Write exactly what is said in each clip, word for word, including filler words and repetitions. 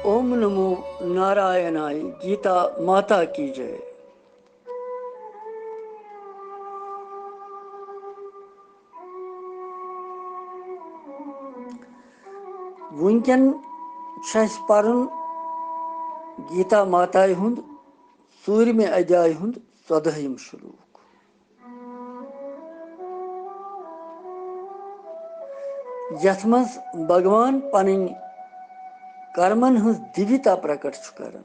اوم نمو نارائنائے، گیتا ماتا کی J. وٕنکٮ۪ن چھُ اَسہِ پَرُن گیتا ماتایہِ ہُنٛد ژوٗرمہِ ادیایہِ ہُنٛد ژۄدہٲیِم شلوک، یَتھ منٛز بھگوان پنٕنۍ کرمن ہٕنٛز دیوتا پرکٹ چھُ کران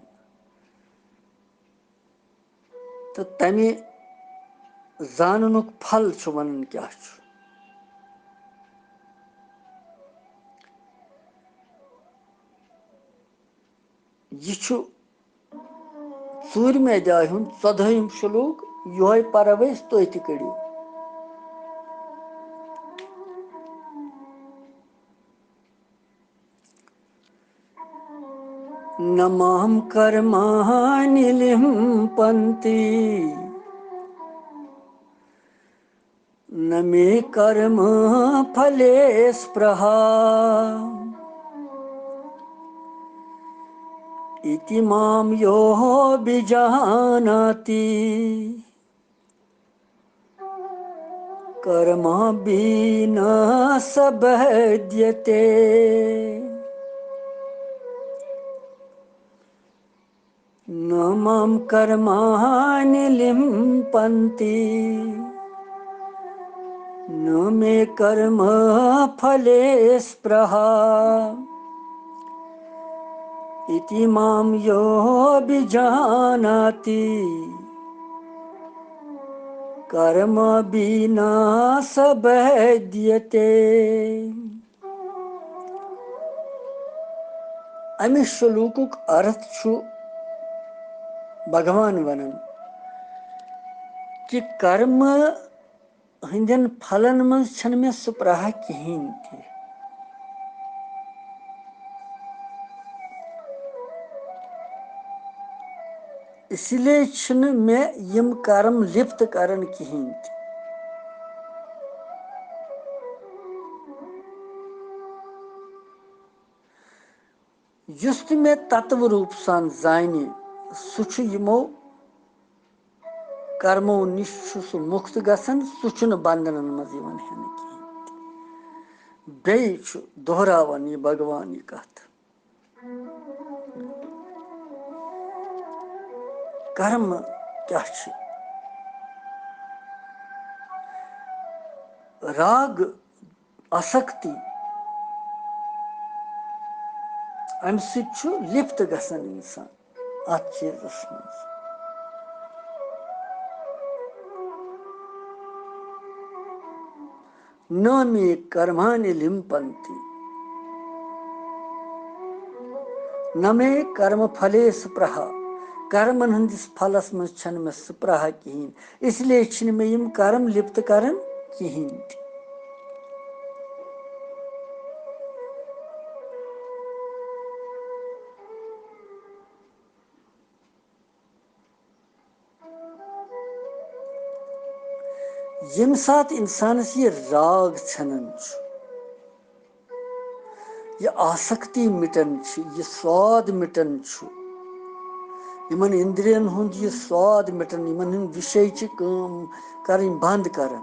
تہٕ تَمہِ زاننُک پھل چھُ وَنان کیٛاہ چھُ۔ یہِ چھُ ژوٗرمہِ ادیایہِ ہُنٛد ژۄدہٲیِم شلوک، یِہوٚے پَرو أسۍ، تُہۍ تہِ کٔرِو۔ न मां कर्माणि लिम्पन्ति, न मे कर्मफले स्पृहा। इति मां योऽभिजानाति, कर्माभिन्नः स बध्यते। न मां कर्माणि लिम्पन्ति, न मे कर्मफले स्पृहा। इति मां योऽभिजानाति, कर्माभिन्नः स बध्यते। امہِ شلوکُک ارتھ چھُ بھگوان ونان کہِ کرم ہٕنٛدٮ۪ن پھلن منٛز چھنہٕ مےٚ سپرہا کِہیٖنۍ تہِ۔ اسی لیے چھِنہٕ مےٚ یِم کرم لپت کران کِہیٖنۍ تہِ۔ یُس تہِ مےٚ تتو روٗپ سان زانہِ، سُہ چھُ یِمو کرمو نِش چھُ سُہ مُکت گژھان، سُہ چھُنہٕ بندنن منٛز یِوان ہٮ۪نہٕ کِہیٖنۍ تہِ۔ بیٚیہِ چھُ دۄہراوان یہِ بھگوان یہِ کتھ۔ کرم کیٛاہ چھِ؟ راگ آسکتی، امہِ سۭتۍ چھُ لپت گژھان انسان اتھ چیٖزس منٛز۔ نہ مے کرمانی لمپنتی، نہ مے کرم پھلے سپرہا۔ کرمن ہٕنٛدِس پھلس منٛز چھنہٕ مےٚ سپرہا کِہیٖنۍ، اس لیے چھِنہٕ مےٚ یِم کرم لپت کران کِہیٖنۍ تہِ۔ ییٚمہِ ساتہٕ اِنسانَس یہِ راگ ژھٮ۪نان چھُ، یہِ آسکتی مِٹان چھِ، یہِ سواد مِٹان چھُ، یِمن اِندرین ہُنٛد یہِ سواد مِٹان، یِمن ہٕنٛدۍ وِشے چھِ کٲم کَرٕنۍ بنٛد کَران،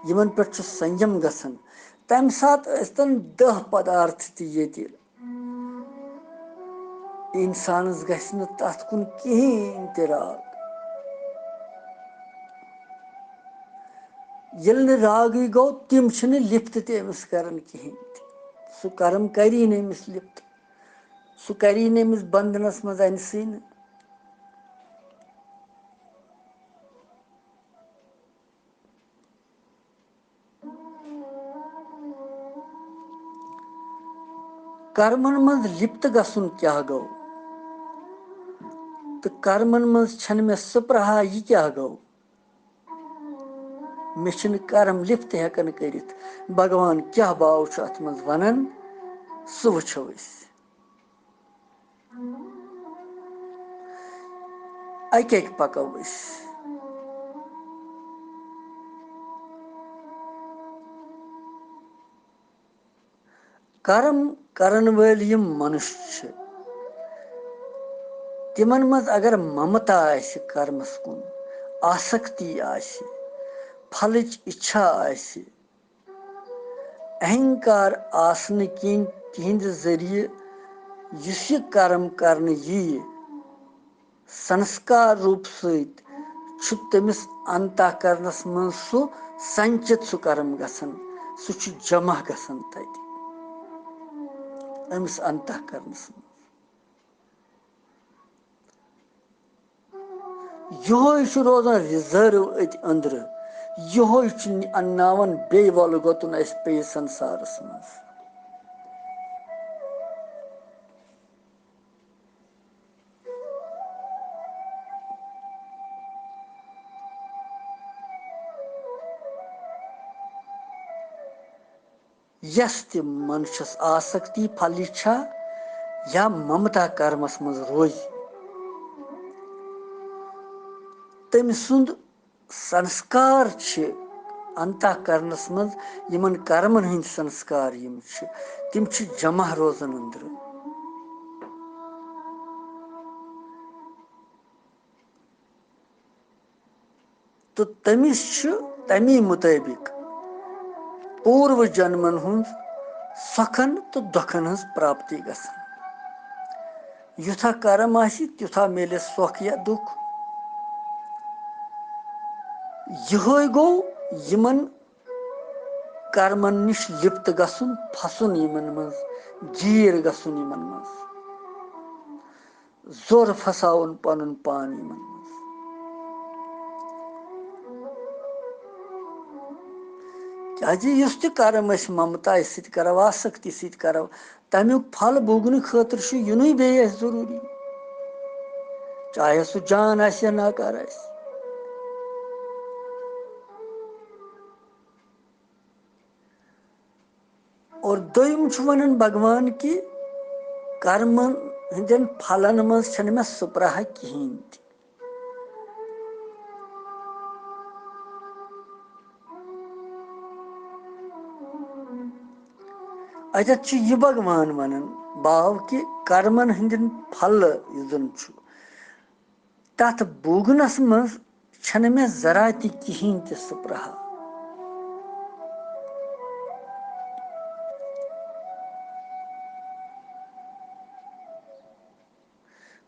یِمن پٮ۪ٹھ چھُ سنجم گژھان، تَمہِ ساتہٕ ٲسۍتن دَہ پدارتھ تہِ ییٚتہِ، اِنسانَس گژھِ نہٕ تَتھ کُن کِہیٖنۍ تہِ راگ۔ ییٚلہِ نہٕ راگٕے گوٚو، تِم چھِنہٕ لِپت تہِ أمِس کران کِہیٖنۍ تہِ۔ سُہ کرم کری نہٕ أمِس لِپت، سُہ کری نہٕ أمِس بندنس منٛز أنۍ سٕے نہٕ۔ کرمن منٛز لِپت گژھُن کیٛاہ گوٚو؟ تہٕ کرمن منٛز چھنہٕ مےٚ سپرہا، یہِ کیٛاہ گوٚو؟ مےٚ چھِنہٕ کرم لِپت ہٮ۪کان کٔرِتھ۔ بھگوان کیٛاہ باو چھُ اتھ منٛز ونان، سُہ وٕچھو أسۍ۔ اَکہِ اَکہِ پَکو أسۍ۔ کرم کرن وٲلۍ یِم منُش چھِ، تِمن منٛز اگر ممتا آسہِ، کرمس کُن آسکتی آسہِ، پھلٕچ اِچھا آسہِ، اہنکار آسنہٕ کِنۍ تِہنٛدِ ذٔریعہٕ یُس یہِ کرم کرنہٕ یِیہِ، سنسکار روٗپ سۭتۍ چھُ تٔمِس انتہ کرنس منٛز سُہ سنچِت، سُہ کرم گژھان، سُہ چھُ جمع گژھان تتہِ أمِس انتہ کرنس منٛز۔ یِہوے چھُ روزان ریزرو أتۍ أنٛدرٕ، یِہوے چھُ انناوان بیٚیہِ وَلہٕ گۄتُن اَسہِ پیٚیہِ سنسارس منٛز۔ یس تہِ منشس آسکتی پھل اِچھا یا ممتا کرمس منٛز روزِ، تٔمۍ سُنٛد سنسکار چھِ انتہ کرنس منٛز، یِمن کرمن ہٕنٛدۍ سنسکار یِم چھِ، تِم چھِ جمع روزان أنٛدرٕ۔ تہٕ تٔمِس چھُ تَمی مُطٲبِق پوٗروٕ جنمن ہٕنٛز سۄکھن تہٕ دۄکھن ہٕنٛز پراپتی گژھان۔ یُتھا کرم آسہِ، تیُتھا میلٮ۪س سۄکھ یا دُکھ۔ یِہوے گوٚو یِمن کرمن نِش لِپت گژھُن، پھسُن یِمن منٛز، گیٖر گژھُن یِمن منٛز۔ زور پھساوُن پنُن پان یِمن منٛز۔ کیازِ یُس تہِ کرم أسۍ ممتا سۭتۍ کرو، آسکتی سۭتۍ کرو، تمیُک پھل بھوگنہٕ خٲطرٕ چھُ یِنُے بیٚیہِ اَسہِ ضروٗری، چاہے سُہ جان آسہِ یا ناکار آسہِ۔ اور دوٚیِم چھُ وَنان بھگوان کہِ کرمن ہٕنٛدٮ۪ن پھلن منٛز چھَنہٕ مےٚ سُپرہا کِہیٖنۍ تہِ۔ اَتٮ۪تھ چھُ یہِ بھگوان وَنان، باو کہِ کرمن ہٕنٛدٮ۪ن پھل یُس زَن چھُ، تَتھ بوگنَس منٛز چھَنہٕ مےٚ ذرا تہِ کِہیٖنۍ تہِ سُپرہا۔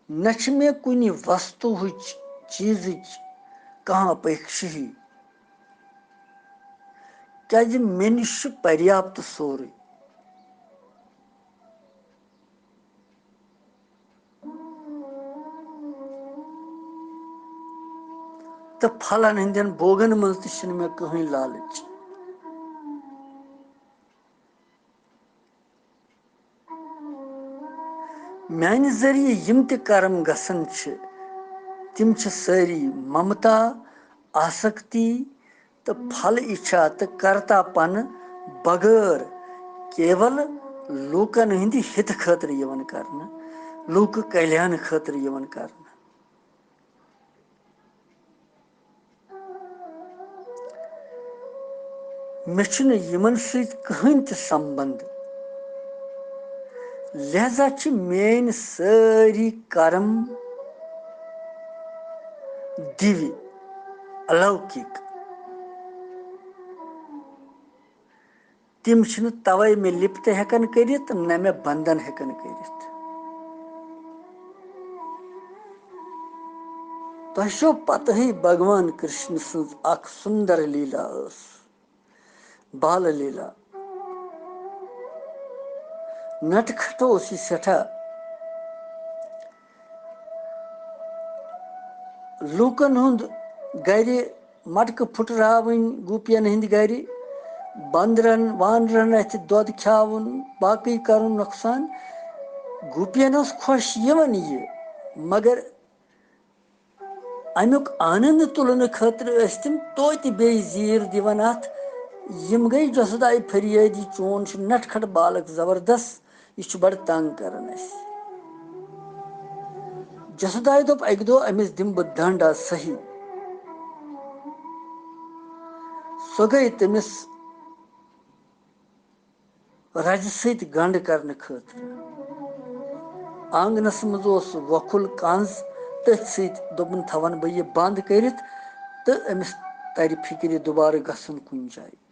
نہ چھِ مےٚ کُنہِ وستوہٕچ، چیٖزٕچ کانٛہہ اپیکشہٕے، کیازِ مےٚ نِش چھُ پریاپت سورُے۔ تہٕ پھلن ہٕنٛدٮ۪ن بوگن منٛز تہِ چھِنہٕ مےٚ کٕہٕنۍ لالٕچ۔ میانہِ ذٔریعہٕ یِم تہِ کرم گژھان چھِ، تِم چھِ سٲری ممتا، آسکتی تہٕ پھل اِچھا تہٕ کرتا پنہٕ بغٲر کیول لوٗکن ہٕنٛدِ ہِتہٕ خٲطرٕ یِوان کرنہٕ، لوٗکہٕ کلیان خٲطرٕ یِوان کرنہٕ۔ مےٚ چھُنہٕ یِمن سۭتۍ کٕہٕنۍ تہِ سمبند، لہذا چھِ میٲنۍ سٲری کرم دیوی، الوکِک۔ تِم چھِنہٕ توے مےٚ لِپت ہٮ۪کان کٔرِتھ، نہ مےٚ بندن ہٮ۪کان کٔرِتھ۔ تۄہہِ چھو پتہٕے بھگوان کرشن سٕنٛز اکھ سُندر لیلا ٲس، بال لیلا۔ نٹ کھٹ اوس یہِ سٮ۪ٹھاہ۔ لوٗکن ہُنٛد گرِ مٹکہٕ پھُٹراوٕنۍ گوپین ہٕنٛدِ گرِ، بندرن وانرن اَتھِ دۄد کھیاوُن، باقٕے کرُن نۄقصان۔ گوپین اوس خۄش یِوان یہِ، مگر امیُک آنند تُلنہٕ خٲطرٕ ٲسۍ تِم توتہِ بیٚیہِ زیٖر دِوان اَتھ۔ یِم گٔے جۄسہٕ دایہِ فریٲدی، چون چھُ نٹ کھٹ بالک زبردست، یہِ چھُ بڑٕ تنگ کران اَسہِ۔ جۄسہٕ دایہِ دوٚپ، اَکہِ دۄہ أمِس دِمہٕ بہٕ دنڈ آز صحیح۔ سۄ گٔے تٔمِس رجہِ سۭتۍ گنڈ کرنہٕ خٲطرٕ۔ آنٛگنَس منٛز اوس وۄکھُل کنٛز، تٔتھۍ سۭتۍ دوٚپُن، "تھاوَن بہٕ یہِ بنٛد کٔرِتھ تہٕ أمِس تَرِ فِکرِ دوبارٕ گژھُن کُنہِ جایہِ۔"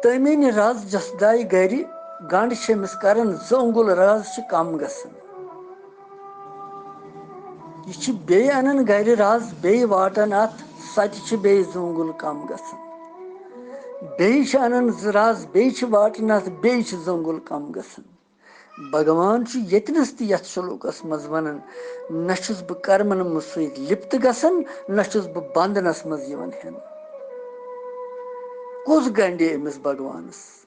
تٔمۍ أنۍ رَز جسدایہِ گرِ، گنٛڈ چھِ أمِس کران، زٕ اۄنٛگُل رَز چھِ کم گژھان۔ یہِ چھِ بیٚیہِ اَنان گرِ رَز، بیٚیہِ واٹان اَتھ، سۄ تہِ چھِ بیٚیہِ زٕ اۄنٛگُل کم گژھان۔ بیٚیہِ چھِ اَنان زٕ رَز، بیٚیہِ چھِ واٹان اَتھ، بیٚیہِ چھِ زٕ اۄنٛگُل کم گژھان۔ بھگوان چھُ ییٚتنَس تہِ یَتھ شلوکَس منٛز وَنان، "نہ چھُس بہٕ کرمَن منٛز سۭتۍ لِپت گژھان، نہ چھُس بہٕ بنٛدنَس منٛز یِوان ہٮ۪نہٕ۔" کُس گنٛڈِ أمِس بھگوانَس؟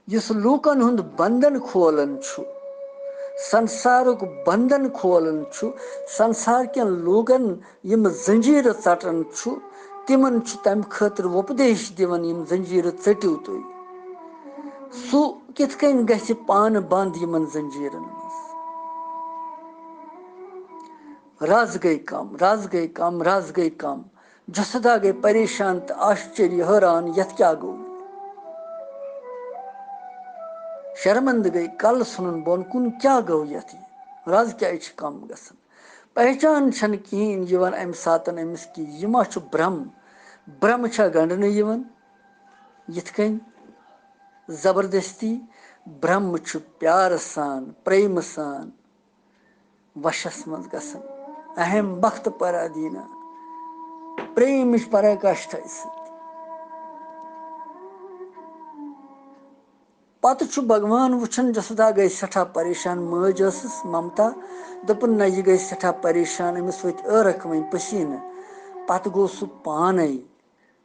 یُس لوٗکَن ہُنٛد بنٛدن کھولان چھُ، سنسارُک بنٛدن کھولان چھُ، سنسار کٮ۪ن لوٗکَن یِم زنجیٖرٕ ژَٹان چھُ، تِمَن چھُ تَمہِ خٲطرٕ وۄپدیش دِوان یِم زنجیٖرٕ ژٔٹِو تُہۍ۔ سُہ کِتھ کٔنۍ گژھِ پانہٕ بنٛد یِمَن زنجیٖرَن منٛز؟ رَز گٔے کم، رَز گٔے کم، رَز گٔے کم۔ جسدا گٔے پریشان تہٕ آشچریا حٲران، یَتھ کیٛاہ گوٚو؟ شرمندٕ گٔے کلہٕ ژھُنُن بۄن کُن، کیٛاہ گوٚو یَتھ؟ یہِ رَز کیٛازِ چھِ کم گژھان؟ پہچان چھَنہٕ کِہیٖنۍ یِوان اَمہِ ساتَن أمِس کہِ یہِ ما چھُ برٛم؟ برٛم چھا گنٛڈنہٕ یِوان؟ یِتھ کٔنۍ زبردستی برٛم چھُ پیارٕ سان، پریمہٕ سان وَشَس منٛز گژھان۔ اہم بخت پرادیٖنا، پریمٕچ پراکاشٹھا سۭتۍ۔ پتہٕ چھُ بھگوان وٕچھان، جسودا گٔے سٮ۪ٹھاہ پریشان، مٲج ٲسٕس ممتا، دوٚپُن، "نہ، یہِ گٔے سٮ۪ٹھاہ پریشان، أمِس ؤتھۍ ٲرَکھ وۄنۍ پٔسیٖنہٕ۔" پتہٕ گوٚو سُہ پانَے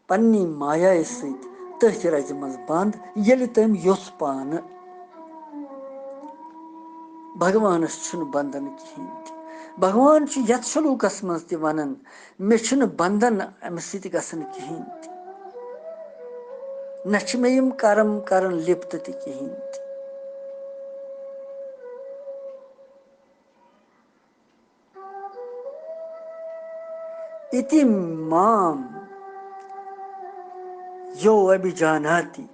پننی مایایہِ سۭتۍ تٔتھۍ رَزِ منٛز بنٛد، ییٚلہِ تٔمۍ یوٚژھ پانہٕ۔ بھگوانَس چھُنہٕ بنٛدن کِہیٖنۍ تہِ۔ بھگوان چھُ یَتھ شلوکَس منٛز تہِ وَنان، "مےٚ چھُنہٕ بنٛدن اَمہِ سۭتۍ گژھان کِہیٖنۍ تہِ۔ نہ چھِ مےٚ یِم کرم کران لِپت تہِ کِہیٖنۍ تہِ۔" اِتی مام یو ابھیجاناتی،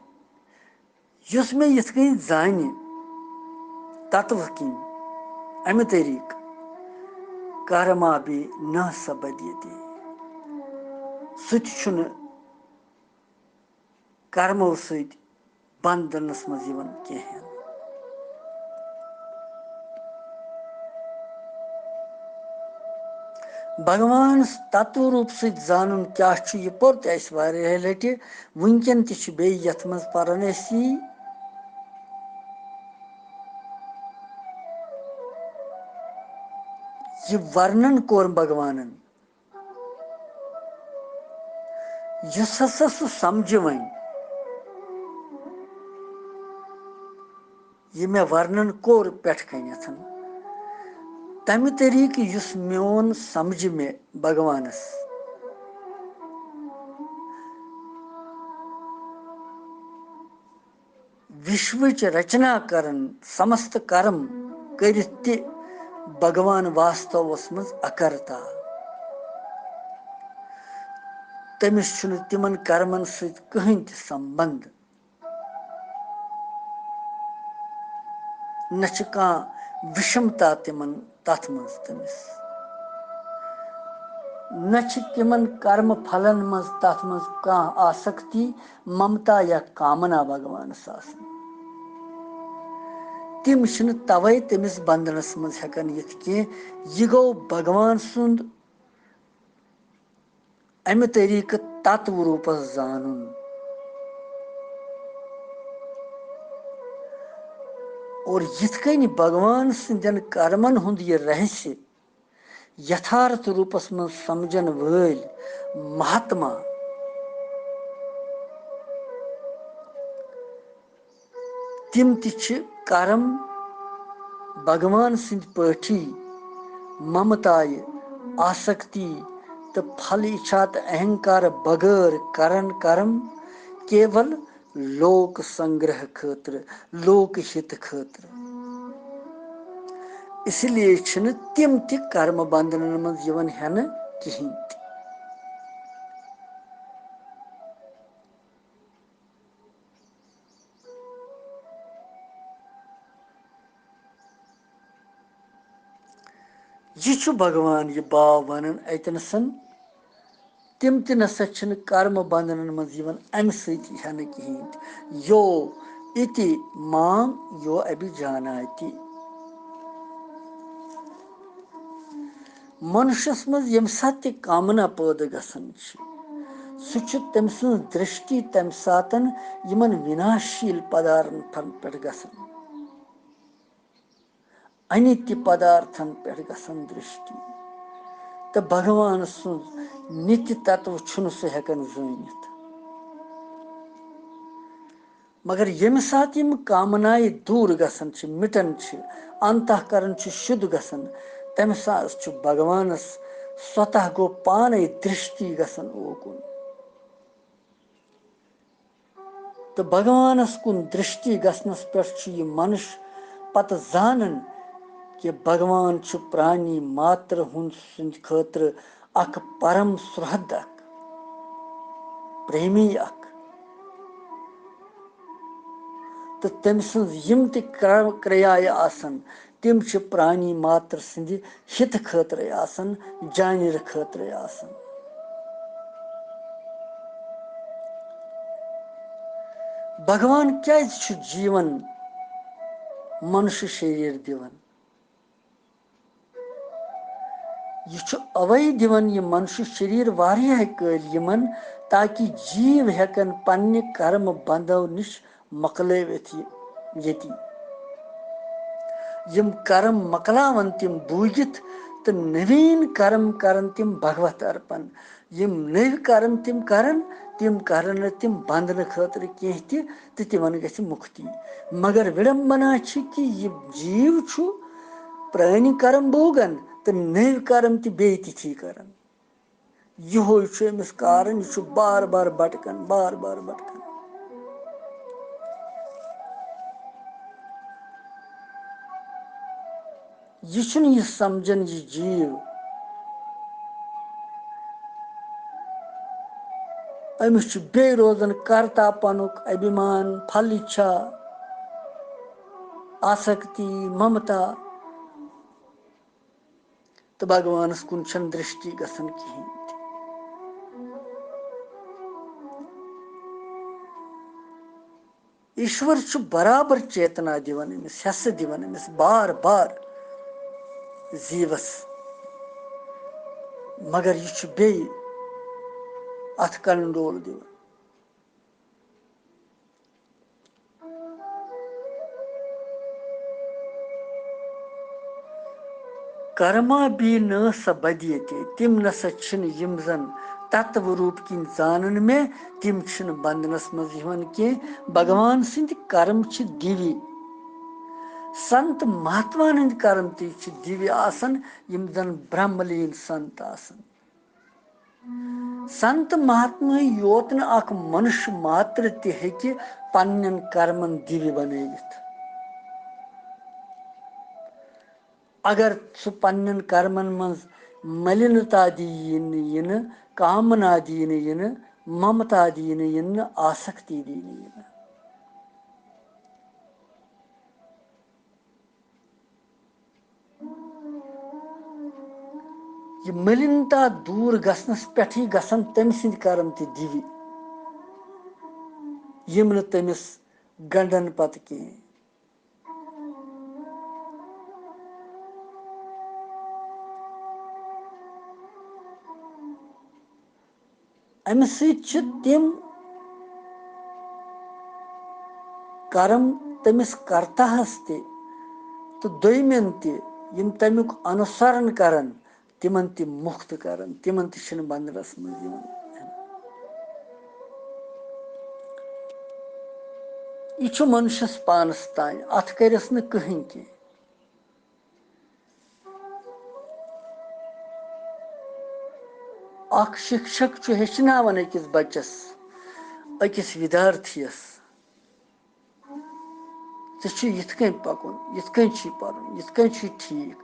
یُس مےٚ یِتھ کٔنۍ زانہِ تتوٕ کِنۍ، امہِ طریٖقہٕ، کرما بے نہ سبدیتی، سُہ تہِ چھُنہٕ کرمو سۭتۍ بنٛدنس منٛز یِوان کِہیٖنۍ۔ بھگوانس تتو روٗپ سۭتۍ زانُن کیٛاہ چھُ، یہِ پوٚر تہِ اَسہِ واریاہہِ لٹہِ، وٕنکٮ۪ن تہِ چھِ بیٚیہِ یتھ منٛز پران أسۍ یی۔ یہِ ورنن کوٚر بھگوانن۔ یُس ہسا سُہ سمجھِ وۄنۍ، یہِ مےٚ ورنن کوٚر پٮ۪ٹھ کنٮ۪تھ، تمہِ طریٖقہٕ یُس میون سمجھِ مےٚ بھگوانس، وِشوٕچ رچنا کرن، سمست کرم کٔرِتھ تہِ بھگوان واستوس منٛز اکرتا۔ تٔمِس چھُنہٕ تِمن کرمن سۭتۍ کٕہٕنۍ تہِ سمبند۔ نہ چھِ کانٛہہ وِشمتا تِمن تتھ منٛز تٔمِس۔ نہ چھِ تِمن کرم پھلن منٛز تتھ منٛز کانٛہہ آسکتی، ممتا یا کامنا بھگوانس آسان۔ تِم چھِنہٕ توے تٔمِس بندنس منٛز ہٮ۪کان یِتھ کینٛہہ۔ یہِ گوٚو بھگوان سُنٛد امہِ طریٖقہٕ تتو روٗپس زانُن۔ اور یِتھ کٔنۍ بھگوان سٕنٛدٮ۪ن کرمن ہُنٛد یہِ رہسیہ یتھارتھ روٗپس منٛز سمجھن وٲلۍ مہاتما، تِم تہِ چھِ کرم بھگوان سٕنٛدۍ پٲٹھی ممتایہِ، آسکتی تہٕ پھل اِچھا تہٕ اہنکار بغٲر کرن کرم، کیول لوک سنگرہ خٲطرٕ، لوک ہت خٲطرٕ۔ اس لیے چھِنہٕ تِم تہِ کرم بندنن منٛز یِوان ہٮ۪نہٕ کِہیٖنۍ تہِ۔ یہِ چھُ بھگوان یہِ باو ونان اتنسن، تِم تہِ نسا چھِنہٕ کرمہٕ بندھنن منٛز یِوان امہِ سۭتۍ ہٮ۪نہٕ کِہینۍ تہِ۔ یو اِتی مام یو ابھیجاناتی۔ منشس منٛز ییٚمہِ ساتہٕ تہِ کامنا پٲدٕ گژھان چھِ، سُہ چھُ تٔمۍ سٕنٛز درشٹی تَمہِ ساتَن یِمن وِناشیٖل پدارتھن پٮ۪ٹھ گژھان، انِتہِ پدارتھن پٮ۪ٹھ گژھان درشٹی، تہٕ بھگوان سُنٛد نِتہِ تتو چھُنہٕ سُہ ہٮ۪کان زٲنِتھ۔ مگر ییٚمہِ ساتہٕ یِم کامنایہِ دوٗر گژھان چھِ، مِٹان چھِ، انتہ کرن چھُ شُد گژھان، تمہِ ساتہٕ چھُ بھگوانس سوتہ گوٚو پانے درشٹی گژھان اوکُن۔ تہٕ بھگوانس کُن درشٹی گژھنس پٮ۪ٹھ چھُ یہِ منُش پتہٕ زانان کہِ بھگوان چھُ پرانی ماتر ہُنٛد سٕنٛدِ خٲطرٕ اکھ پرم سرحد اکھ، پریمی اکھ۔ تہٕ تٔمۍ سٕنٛز یِم تہِ کرٛ-، کرٛیایہِ آسن، تِم چھِ پرانی ماتر سٕنٛدِ ہِتہٕ خٲطرَے آسان، جانِر خٲطرَے آسان۔ بھگوان کیٛازِ چھُ جیٖوَن منشہِ شریٖر دِوان؟ یہِ چھُ اَوَے دِوان یہِ منشہِ شریٖر واریاہ کٲلۍ یِمَن، تاکہِ جیٖو ہٮ۪کَن پنٛنہِ کرمہٕ بنٛدو نِش مۄکلٲوِتھ یہِ ییٚتی۔ یِم کرم مۄکلاون تِم بوٗگِتھ تہٕ نٔویٖن کرم کرن تِم بھگوت ارپن۔ یِم نٔوۍ کرم تِم کرن، تِم کرن نہٕ تِم بندنہٕ خٲطرٕ کینٛہہ تہِ تہٕ تِمن گژھِ مُکتی۔ مگر وِڈمبنا چھِ کہِ یہِ جیٖو چھُ پرٲنۍ کرم بوگن تہٕ نٔوۍ کرم تہِ بیٚیہِ تِتھی کران۔ یِہوے چھُ أمِس کارن، یہِ چھُ بار بار بٹکان، بار بار بٹکان۔ یہِ چھُنہٕ یہِ سمجھان، یہِ جیٖو۔ أمِس چھُ بیٚیہِ روزان کرتا پنُک ابھیمان، پھل اِچھا، آسکتی، ممتا۔ تہٕ بھگوانس کُن چھنہٕ درشٹی گژھان کِہینۍ تہِ۔ ایشور چھُ برابر چیتنا دِوان أمِس، حصہٕ دِوان أمِس بار بار زیٖوس، مگر یہِ چھُ بیٚیہِ اتھ کنٹرول دِوان۔ کرما بی نہ سا بدیتے، تِم نسا چھِنہٕ یِم زن تتو روٗپ کِنۍ زانن مےٚ، تِم چھِنہٕ بندنس منٛز یِوان کینٛہہ۔ بھگوان سٕنٛدۍ کرم چھِ دیوی، سنت مہاتماہن ہٕنٛدۍ کرم تہِ چھِ دیوی آسان، یِم زن برہملیٖن سنت آسان۔ سنت مہاتمہٕے یوت نہٕ اکھ منُش ماتر تہِ ہیٚکہِ پننٮ۪ن کرمن دیوِ بنٲوِتھ۔ اگر سُہ پننٮ۪ن کرمن منٛز ملِنتا دِیہِ نہٕ یِنہٕ، کامنا دِیہِ نہٕ یِنہٕ، ممتا دِیہِ نہٕ یِنہٕ، آسکتی دِیہِ نہٕ یِنہٕ۔ یہِ مٔلِنتا دوٗر گژھنس پٮ۪ٹھٕے گژھن تٔمۍ سٕنٛدۍ کرم تہِ دِوِ، یِم نہٕ تٔمِس گنڈن پتہٕ کینٛہہ۔ امہِ سۭتۍ چھِ تِم کرم تٔمِس کرتاہس تہِ تہٕ دوٚیمٮ۪ن تہِ، یِم تمیُک انُسرن کرن، تِمن تہِ مُکت کرن، تِمن تہِ چھِنہٕ بندنس منٛز یِوان۔ یہِ چھُ منشس پانس تام، اتھ کٔرِس نہٕ کٕہٕنۍ کینٛہہ۔ اکھ شِکشک چھُ ہیٚچھناوان أکِس بچس، أکِس وِدیارتھیَس، ژےٚ چھُے یِتھ کٔنۍ پکُن، یِتھ کٔنۍ چھُے پرُن، یِتھ کٔنۍ چھُے ٹھیٖک،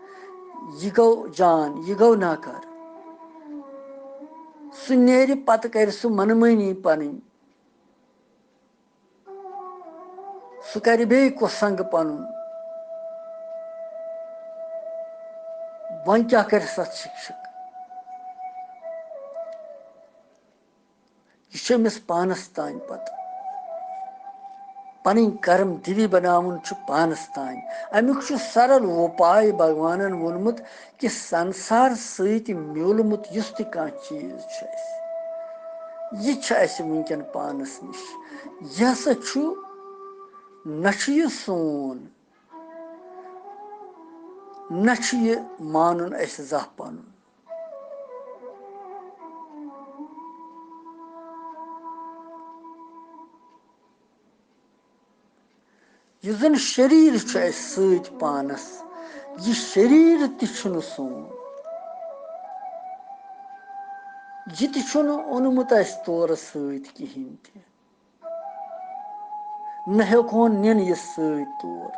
یہِ گوٚو جان، یہِ گوٚو ناکار۔ سُہ نیرِ، پتہٕ کرِ سُہ منمٲنی پنٕنۍ۔ سُہ کرِ بیٚیہِ کُس سنگ پنُن؟ وۄنۍ کیٛاہ کرِ ستھ شِکشک؟ یہِ چھُ أمِس پانَس تام پَتہٕ۔ پَنٕنۍ کرم دیوی بناوُن چھُ پانَس تام۔ اَمیُک چھُ سرل وُپاے بھگوانَن ووٚنمُت کہِ سنسار سۭتۍ میوٗلمُت یُس تہِ کانٛہہ چیٖز چھُ اَسہِ، یہِ چھُ اَسہِ وٕنکٮ۪ن پانَس نِش۔ یہِ ہسا چھُ، نہ چھُ یہِ سون، نہ چھُ یہِ مانُن اَسہِ زانٛہہ پَنُن۔ یُس زن شریٖر چھُ اَسہِ سۭتۍ پانس، یہِ شریٖر تہِ چھُنہٕ سون، یہِ تہِ چھُنہٕ اوٚنمُت اَسہِ تورٕ سۭتۍ کِہیٖنۍ تہِ۔ نہ ہیوٚکہون نِن یہِ سۭتۍ تور۔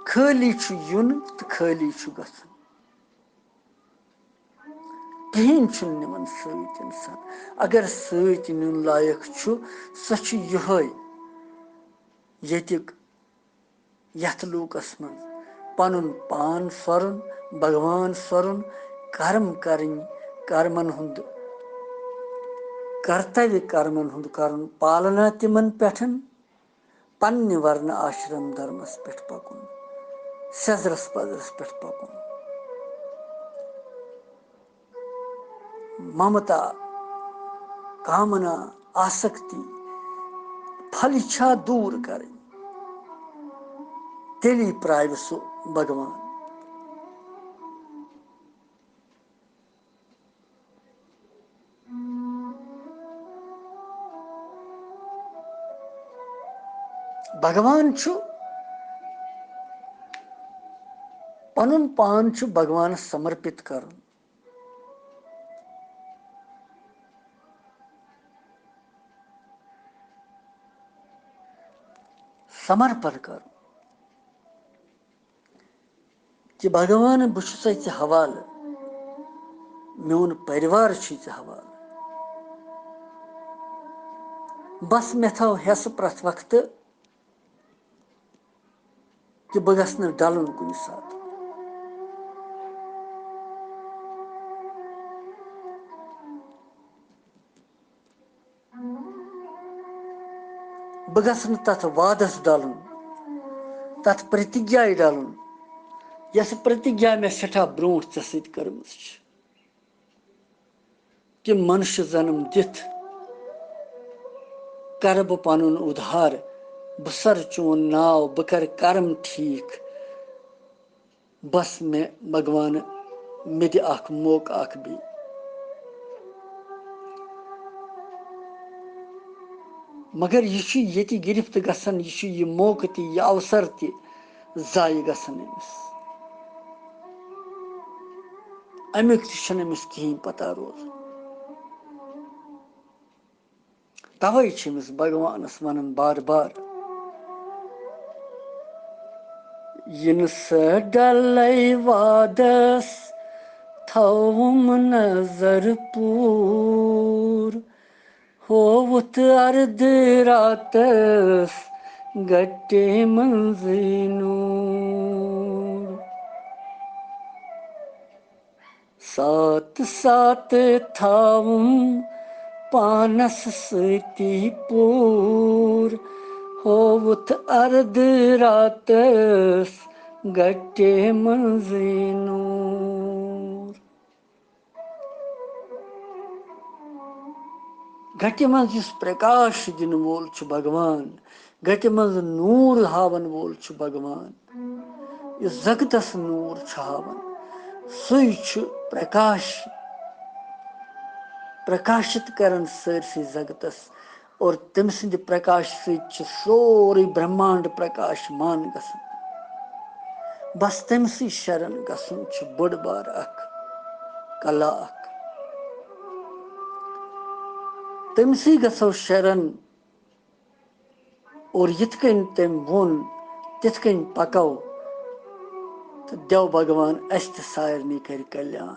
خٲلی چھُ یُن تہٕ خٲلی چھُ گژھُن۔ کِہیٖنۍ چھُنہٕ نِوان سۭتۍ اِنسان۔ اگر سۭتۍ نیُن لایق چھُ، سۄ چھِ یِہوٚے، ییٚتیُک یَتھ لوٗکَس منٛز پَنُن پان سۄرُن، بھگوان سۄرُن، کرم کَرٕنۍ، کرمَن ہُنٛد، کرتویہ کرمَن ہُنٛد کَرُن، پالنا تِمَن پٮ۪ٹھ، پننہِ ورنہٕ آشرم دھرمس پٮ۪ٹھ پکُن، سیٚزرس پزرس پٮ۪ٹھ پکُن۔ ممتا، کامنا، آسکتی، پھلِچھا دوٗر کرٕنۍ، تیٚلی پراوِ سُہ بھگوان۔ بھگوان چھُ، پنُن پان چھُ بھگوانس سمرپت کرُن۔ سمرپن کرُن۔ کہِ بھگوان، بہٕ چھُسے ژےٚ حوالہٕ، میون پریوار چھُے ژےٚ حوالہٕ۔ بس مےٚ تھاو حٮ۪س پرٛٮ۪تھ وقتہٕ کہِ بہٕ گژھٕ نہٕ ڈلُن کُنہِ ساتہٕ۔ بہٕ گژھٕ نہٕ تتھ وعدس ڈلُن، تتھ پرتیجایہِ ڈلُن، یۄس پرتیجا مےٚ سٮ۪ٹھاہ برونٛٹھ ژےٚ سۭتۍ کٔرمٕژ چھِ، کہِ منشہِ جنم دِتھ کرٕ بہٕ پنُن اُدھار، بہٕ سرٕ چون ناو، بہٕ کرٕ کرم ٹھیٖک۔ بس مےٚ بھگوان، مےٚ دِ اکھ موقعہٕ اکھ بیٚیہِ۔ مگر یہِ چھُ ییٚتہِ گرفت گژھان، یہِ چھُ یہِ موقعہٕ تہِ، یہِ اوسر تہِ ضایع گژھان أمِس۔ امیُک تہِ چھُنہٕ أمِس کِہیٖنۍ پتہ روزان۔ توے چھِ أمِس بھگوانس ونان بار بار، یِنہٕ سا ڈلے وعدس تھاوُم نظر پوٗر، ہووُتھ اردٕ راتس گٹہِ منٛزٕے نوٗر۔ ساتہٕ ساتہٕ تھاوُم پانس سۭتی پوٗر، ہووُتھ اردٕ راتس گٹہِ منٛزٕے نوٗر۔ گٹہِ منٛز یُس پرکاش دِنہٕ وول چھُ بھگوان، گٹہِ منٛز نوٗر ہاوَن وول چھُ بھگوان۔ یُس جگتس نوٗر چھُ ہاوان، سُے چھُ پرکاش، پرکاشت کران سٲرسٕے جگتس۔ اور تٔمۍ سٕنٛدِ پرکاش سۭتۍ چھُ سورُے برہمانڈ پرکاشمان گژھان۔ بس تٔمۍ سٕے شرن گژھُن چھُ بٔڑ بار اکھ کلا اکھ۔ تٔمۍ سٕے گژھو شرن اور یِتھ کٔنۍ تٔمۍ ووٚن، تِتھ کٔنۍ پکو تہٕ دیو بھگوان اَسہِ تہِ سارنٕے کرِ کلیان۔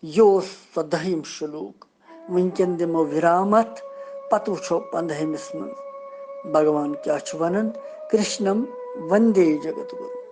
یہِ اوس ژۄدہِم شلوک۔ وٕنکٮ۪ن دِمو وِرام اَتھ، پتہٕ وٕچھو پنٛدہمِس منٛز۔ بھگوان کیٛاہ چھُ وَنان؟ کرشنم وندے جگت گُروم۔